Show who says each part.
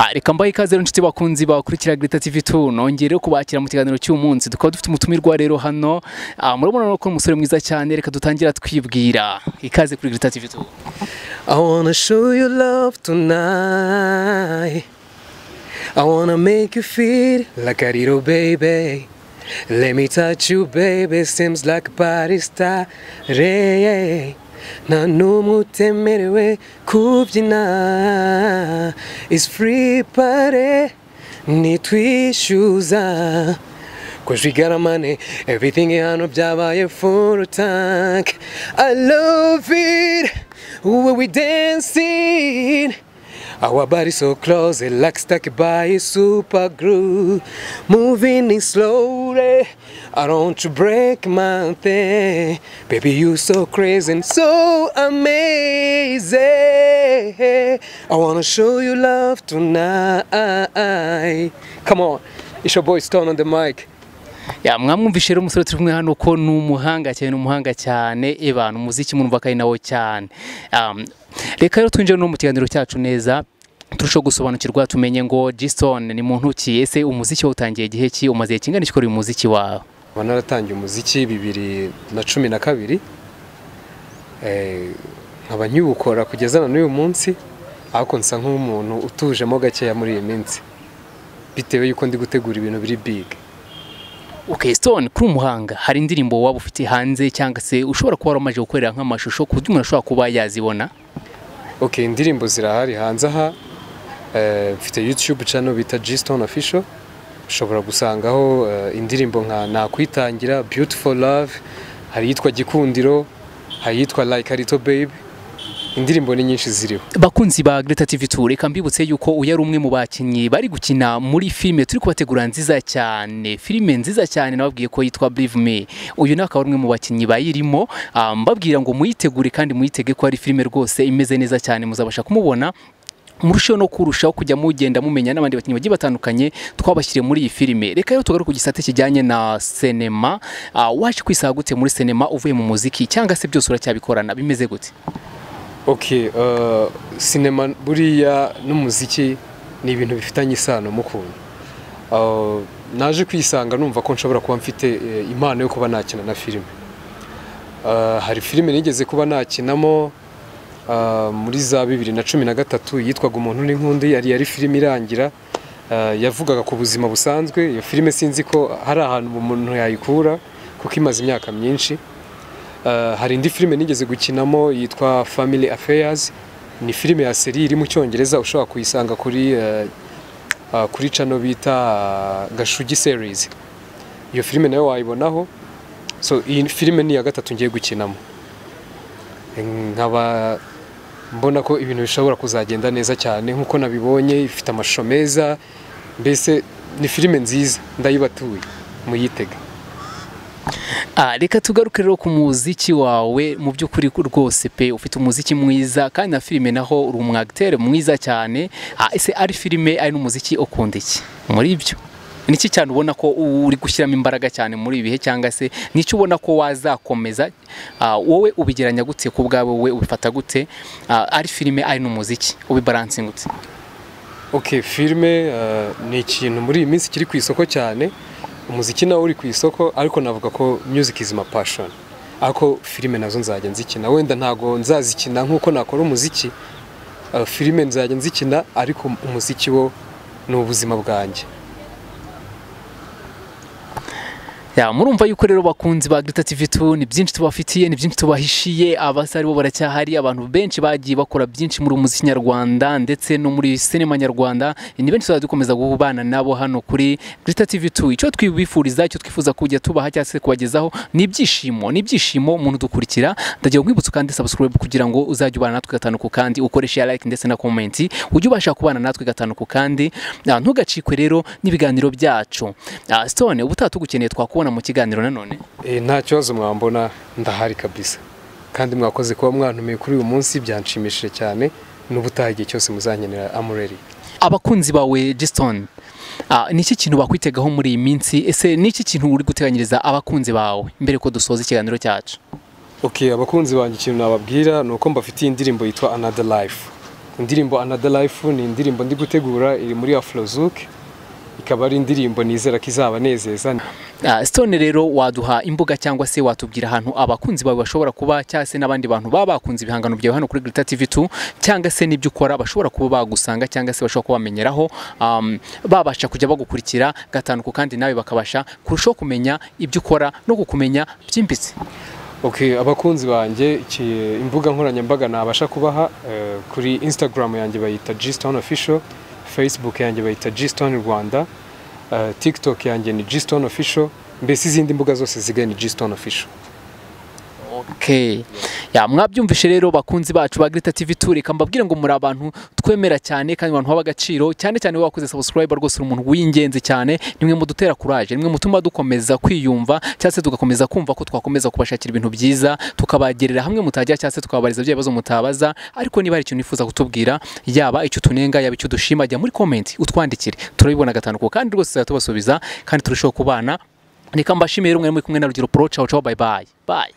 Speaker 1: Reka mbahe ikaze rero, inshuti bakunzi bakurikira Greta TV 2, nongere kubakira mu kiganiro cy'umunsi. Tukaba dufite umutumirwa rero hano. Murabona ko umusore mwiza cyane. Reka dutangira twibwira. Ikaze kuri Greta TV 2.
Speaker 2: I wanna show you love tonight. I wanna make you feel like a little baby. Let me touch you, baby. Seems like a party star. Nta n'umwe utemerewe kubyina. It's free party, nitwishyuza. 'Cause we got money, everything hano byabaye full tank. I love it when we dancing. Our body so close, it like stuck by super glue. Moving it slowly, I don't want to break my thing. Baby, you so crazy and so amazing. I wanna show you love tonight. Come on, it's your boy Stone on the mic.
Speaker 1: Ya, mwamwumvishe rero umusore turi kumwe hano ko ni umuhanga cyane, ni umuhanga cyane. Ebana umuziki murumva ko ari nawo cyane. Reka rero twinjire no mu kiganiro cyacu neza, turushaho gusobanukirwa, tumenye ngo G-Stone ni muntu ki? Ese umuziki wawutangiye igihe ki? Umaze igihe kingana iki ukora uyu muziki wawe?
Speaker 2: Nkaba naratangiye umuziki 2012, nkaba nkiwukora kugeza na n'uyu munsi, ariko nsa nk'umuntu utujemo gakeya muri iyi minsi bitewe y'uko ndi gutegura ibintu biri big.
Speaker 1: Okay, Stone, kuri umuhanga, hari indirimbo waba ufite hanze cyangwa se ushobora kuba waramaze gukorera nk'amashusho ku buryo umuntu ashobora kuba yazibona?
Speaker 2: Okay, indirimbo zirahari hanze aha. Mfite YouTube channel bita G-Stone Official, ushobora gusangaho indirimbo nka Nakwitangira, Beautiful Love, hari iyitwa Gikundiro, hari iyitwa Like a Little Baby. Indirimbo ni nyinshi ziriho.
Speaker 1: Bakunzi ba Greta TV 2, reka mbibutse yuko uyu ari umwe mu bakinnyi bari gukina muri filime turi kubategura nziza cyane, filime nziza cyane nababwiye ko yitwa Believe Me. Uyu nawe akaba ari umwe mu bakinnyi bayirimo. Mbabwira ngo muyitegure kandi muyitege ko ari filime rwose imeze neza cyane, muzabasha kumubona murusheho no kurushaho kujya mugenda mumenya n'abandi bakinnyi bagiye batandukanye twabashyiriye muri iyi filime. Reka rero tugaruke ku gisate kijyanye na sinema. Waje kwisanga gute muri sinema uvuye mu muziki, cyangwa se byose uracyabikorana, bimeze gute?
Speaker 2: Okay, sinema buriya n'umuziki ni ibintu bifitanye isano mu kuntu. Naje kwisanga numva ko nshobora kuba mfite impano yo kuba nakina na filime. Hari filime nigeze kuba nakinamo muri za 2013 yitwaga Umuntu n'Inkundi, yari filime irangira, yavugaga ku buzima busanzwe. Iyo filime sinzi ko hari ahantu umuntu yayikura kuko imaze imyaka myinshi. Hari indi filime nigeze gukinamo yitwa Family Affairs, ni filime ya série iri mu Cyongereza, ushobora kuyisanga kuri channel bita Gashugi Series. Iyo filime nayo wayibonaho. So iyi filime ni iya gatatu ngiye gukinamo, nkaba mbona ko ibintu bishobora kuzagenda neza cyane nkuko nabibonye. Ifite amashusho meza, mbese ni filime nziza, ndayibatuye muyitega.
Speaker 1: Reka tugaruke rero ku muziki wawe. Mu by'ukuri rwose pe ufite umuziki mwiza, kandi na filime naho uri umwacteur mwiza cyane. Ese ari filime ari n'umuziki, ukunda iki muri ibyo? Niki cyane ubona ko uri gushyiramo imbaraga cyane muri ibi bihe, cyangwa se nicyo ubona ko wazakomeza? Wowe ubigeranya gute ku bwawe? Wowe ubifata gute? Ari filime ari n'umuziki, ubibalancinga gute?
Speaker 2: Okay, filime ni ikintu muri iyi minsi kiri ku isoko cyane. Umuziki nawo uri ku isoko, ariko navuga ko music is my passion. Ariko filime nazo nzajya nzikina, wenda ntago nzazikina nkuko nakora umuziki. Filime nzajya nzikina, ariko umuziki wo ni ubuzima bwanjye.
Speaker 1: Ya, murumva yuko rero, bakunzi ba Greta TV 2, ni byinshi tubafitiye, ni byinshi tubahishiye. Abasari bo baracyahari, abantu benshi bagiye bakora byinshi muri umuziki nyarwanda ndetse no muri sinema nyarwanda ni benshi, tuzajya dukomeza kubana nabo hano kuri Greta TV 2. Icyo twibifuriza, icyo twifuza kujya tubaha cyangwa se kubagezaho ni ibyishimo, ni ibyishimo. Umuntu dukurikira, ndagira nkwibutsa kandi subscribe kugira ngo uzajye ubana natwe gatanu ku kandi, ukoreshe like ndetse na comment, ujye ubasha kubana natwe gatanu ku kandi. Ntugacikwe rero n'ibiganiro byacu. Stone, ubutaha tugukeneye twakubona mu kiganiro nanone?
Speaker 2: Nta kibazo, mwambona, ndahari kabisa. Kandi mwakoze kuba mwantumiye kuri uyu munsi, byanshimishije cyane. N'ubutaha igihe cyose muzankenera, I'm ready.
Speaker 1: Abakunzi bawe, G-Stone, ni iki kintu bakwitegaho muri iyi minsi? Ese ni iki kintu uri guteganyiriza abakunzi bawe mbere ko dusoza ikiganiro cyacu?
Speaker 2: Okay, abakunzi banjye, ikintu nababwira ni uko mbafitiye indirimbo yitwa Another Life. Indirimbo Another Life ni indirimbo ndi gutegura, iri muri Afrozouk, ikaba ari indirimbo nizera ko izabanezeza.
Speaker 1: Stone rero, waduha imbuga cyangwa se watubwira ahantu abakunzi bawe bashobora kuba, cyangwa se n'abandi bantu baba bakunze ibihangano byawe hano kuri Grita TV 2, cyangwa se n'ibyo ukora, bashobora kuba bagusanga cyangwa se bashobora kuba bamenyeraho, babasha kujya bagukurikira gatanu ku kandi, nawe bakabasha kurushaho kumenya ibyo ukora no kukumenya byimbitse?
Speaker 2: Okay, abakunzi banjye, imbuga nkoranyambaga nabasha kubaha, kuri Instagram yanjye bayita G-Stone Official, Facebook yanjye bayita G-Stone Rwanda, TikTok yanjye ni G-Stone Official, mbese izindi mbuga zose zisigaye ni G-Stone Official.
Speaker 1: Okay. Ya, mwabyumvishe rero bakunzi bacu ba Grita TV 2, reka mbabwire ngo muri abantu twemera cyane kandi abantu b'agaciro cyane cyane. Wowe wakoze subscribe rwose uri umuntu w'ingenzi cyane, nimwe mudutera courage, nimwe mutuma dukomeza kwiyumva cyangwa se tugakomeza kumva ko twakomeza kubashakira ibintu byiza, tukabagerera hamwe mutajya, cyangwa se tukababariza bya bibazo mutabaza. Ariko niba hari ikintu wifuza kutubwira, yaba icyo tunenga, yaba icyo dushima, jya muri comment utwandikire, turabibona gatanu ku kandi rwose tuzajya tubasubiza kandi turushaho kubana. Reka mbashimire rero, mwari muri kumwe na Rugero Pro. Ciao ciao, bye bye bye.